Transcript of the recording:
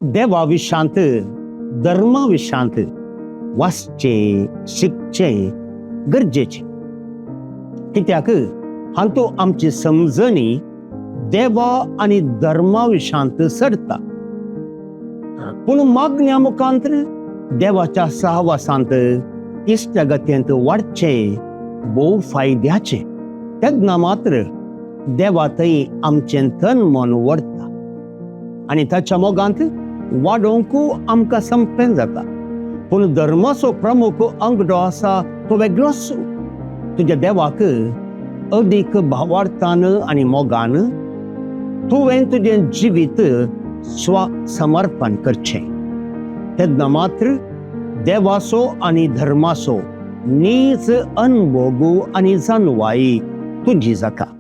देवा विशांत, धर्मा विशांत वाचचें, शिकचें गरजेचें. कित्याक हांतू आमची समजणी देवा आनी धर्मा विशांत चडता. पूण मागण्या मुखांत देवाच्या सहवासांत, इश्टगतेंत वाडचें भोव फायद्याचें. तेन्ना मात्र देवा थंय आमचें तन मन व्हरता आनी ताच्या मोगांत वाडोवंक आमकां संपें जाता. पूण धर्माचो प्रमुख अंगडो आसा तो वेगळोच. तुज्या देवाक अदीक भावार्थान आनी मोगान तुवें तुजें जिवीत स्वसमर्पण करचें. तेन्ना मात्र देवाचो आनी धर्माचो नीज अनभोग आनी जानवाई तुजी जाता.